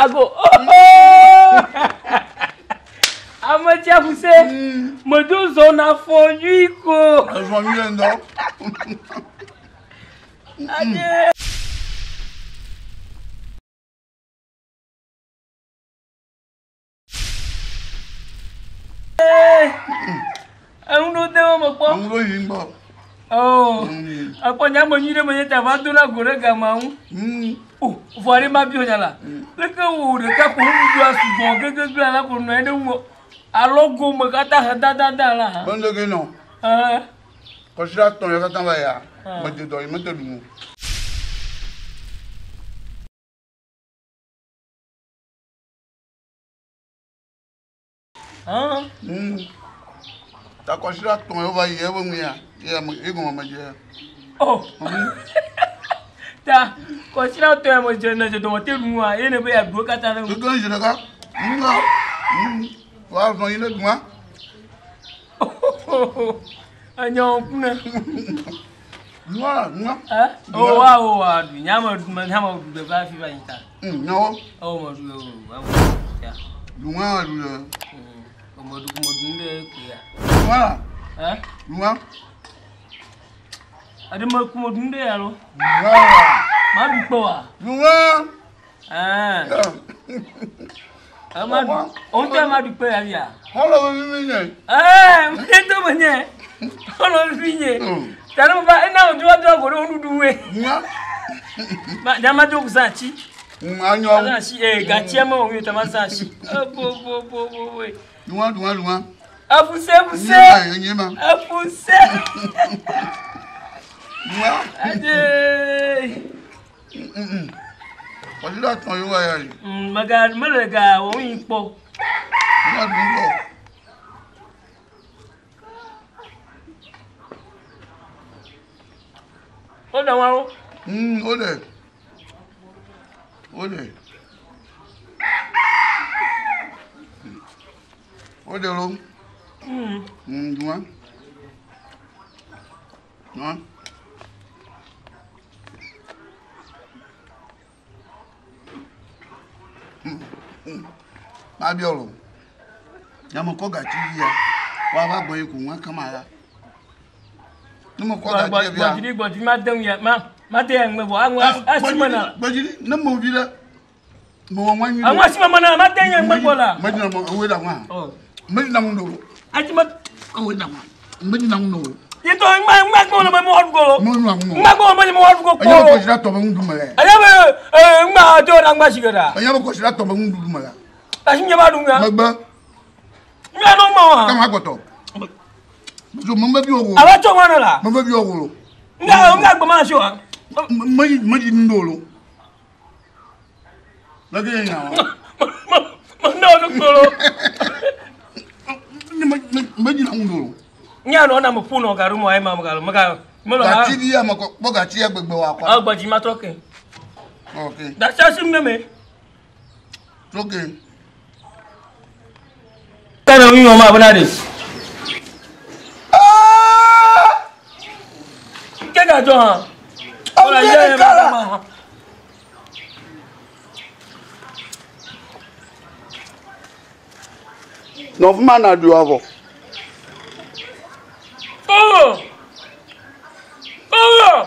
Ago. Ame tsia fuse. Medo zɔ na fɔ nyui ko. Ezɔ nyuie ŋdɔ. Adze. Enu ɖo de wo me kpɔ. Enu ɖo yi ŋgbɔ. Oh. Akpɔ nya me nyui ɖe me nye ta va do na go ɖe gama ŋu. O, vɔ ɖe ma bio nya la. Leke wo ɖeka ko nuɖuɖua sugbɔ gegegble la ko nɔ anyi ɖe ŋu. Alɔ go me katã he dadada la. Mende ge nɔ. Ɛɛ. Kɔsiɖa tɔ̃ ya katã va ya. Mede dɔ yi mete ɖu nu. Ta kɔsiɖa tɔ̃ yewo va yi ebe nu ya ye ame ye gɔme me dze. Oh. Ta kɔsiɖa tɔ̃ ya me dze ne dze dɔme te nua ye ne be ya ɖu katã ne. Keke zi ɖeka. Ŋgɔ. Wa zɔn yi ne dua. Enyɔ ku ne. Nua nua. Eh? Oh wa oh wa du nyame du me nyame du de va fi va yi ta. Nyawo. Oh me du o. Ya. Nua du le. O me du me du le ku ya. Nua. Eh? Nua. Ade me ku me du le ya lo. Nua. Ma du kpɔ wa. Nua. Ah. Ma du. O ŋutɔ ma du kpɔ ya ya. Xɔlɔ vivi nye. Eh, me to me nye. Xɔlɔ vivi nye. Tani ba ena o do do go do nuɖuɖu we. Nua. Ma dama do kusa atsi. Anyɔ. Zã atsi eh gatsia me wo ta ma zã atsi. Eh bo bo bo bo we. Nua nua nua. Afuse afuse. Nye ma nye ma. Afuse. Nua. Ade. Kɔsiɖa tɔ̃ yewo va ya yi. Mega mele ga wo yi kpɔ. Nua du ŋgɔ. Wo ɖe wa wo. Wo ɖe. Wo ɖe. Wo ɖe lo. Nua. Nua. Mabiɔ lo. Nyame kɔ gatsi via. Woava gbɔ yi ko ŋua kama la. Ne me kɔ gatsi via. Gbɔdziri gbɔdziri ma de ŋu ya ma ma de ya ŋgbe vɔ aŋu asi me na. Gbɔdziri ne me vi ɖe. Me wɔ ŋua nyui. Aŋu asi me na ma de ya ŋgbe gbɔ la. Me dina me ewoe da ŋua. Me dina ŋu do. Asi me. Ewoe da ŋua. Me dina ŋu do. Ye tɔ ŋgba ŋgba gbɔ le me me wɔɖu go. Me nu aŋu. Ŋgba gbɔ me me wɔɖu go kpɔ. Enye be kɔsiɖa tɔ be ŋu ɖu me le. Enye be ŋgba tɔ ɖe ŋgba si ke ɖa. Enye be kɔsiɖa tɔ be ŋu ɖuɖu me la. Asi nye ba ɖu ŋa. Megbe. Ŋa nɔ ŋgba wa. Kama gbɔtɔ. So me me bi wo. Aba tso ŋa nɔ la. Me me bi wo lo. Ŋga ŋga gbɔ ma si wa. Me me dzi nu do lo. Leke ye nya wa. Me nɔ nu kpɔ lo. Me me me dzi na ŋu do lo. Nya nɔ na me ƒo nɔ gaɖo mɔ ayi ma me gaɖo me ga me lɔ. Gatsi vi ya me kɔ kpɔ gatsi ya gbegbe wa kɔ. Ɔ gbɔdzi ma trɔ ke. Ok. Gatsi asi ŋgbe me. Trɔ ke. Kana ŋu yɔ ma bena de. Ke ga dzɔ hã. Wala yɛ ma ma. Nɔvi ma na ɖu avɔ. Oh! Oh!